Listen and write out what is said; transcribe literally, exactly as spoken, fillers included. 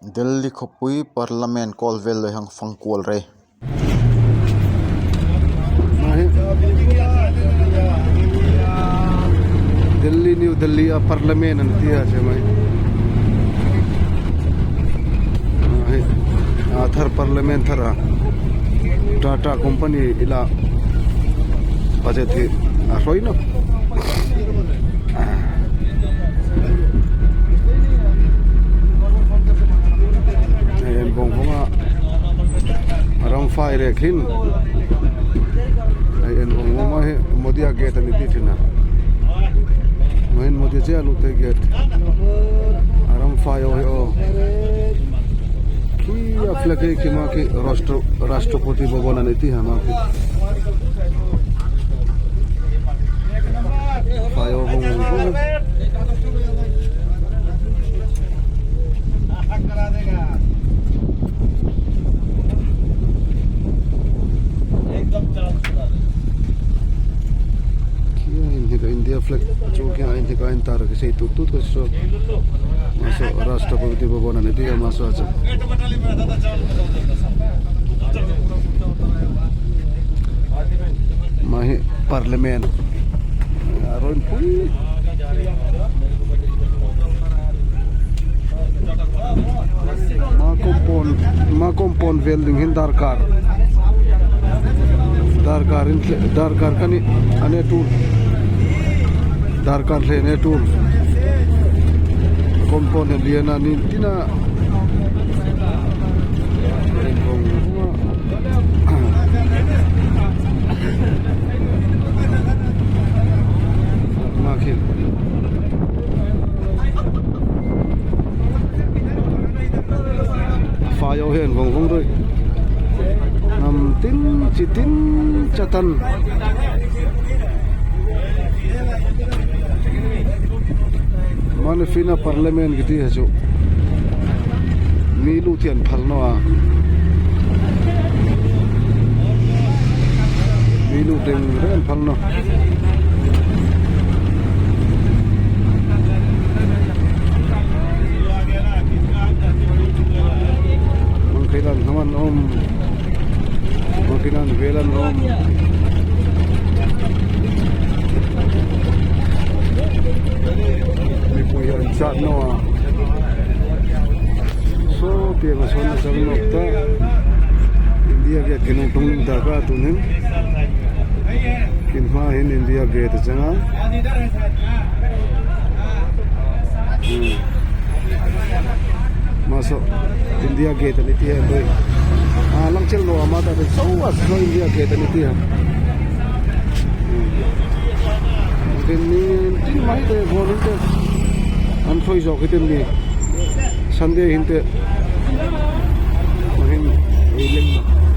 Delhi khawpui Parliament kawlvel lo hang fang kual re. Mai hi Delhi, New Delhi a Parliament an ti a che mai. Mai hi, a thar Parliament thar a Tata Company ila budget hi a hroi no. Hei en vong vong a, a ram fai rek hin. Hei en vong vong mai hi Modi a gate a ni ti thin a. Mai hin Modi che a lut te gate. A ram fai o hi o. Khi a flag hi khi ma khi Rashtra-, Rashtrapati Bhavan a ni ti ha ma khi. Fai o vong vong. Khi a hin hi ka India flag chu khi a hin hi ka hin tar ka sei tut tut ka so. Maso Rashtrapati Bhavan a ni ti ka maso a chu. Mai hi Parliament. A roin pui. Ma compound, ma compound vel ding hin darkar. Darkar in, darkar kani ane tul. Darkar le ne tul. Compound hin liana ni tina. Ma khin. Fai o hen vong vong roi. Nam tin chi tin chatan. Mani fina Parliament kiti ha chu. Mi lu tian phal no a. Mi lu tian ren phal no. Mang kailan haman om. Makinan velan om. Mipui an chat no a. So, pia ma son a sang nok ta. India Gate kinung tung ning ta ka tun hin. Kin ma hin India Gate chang a. Hmm. Maso India Gate a ni ti hen doi. A, lang chel lo ama ta doi. So, a so India Gate a ni ti hen. Tin ni, tin mai te, bon te. An soi zok hi tin ni. Sunday hin te. Mahin, ui ling.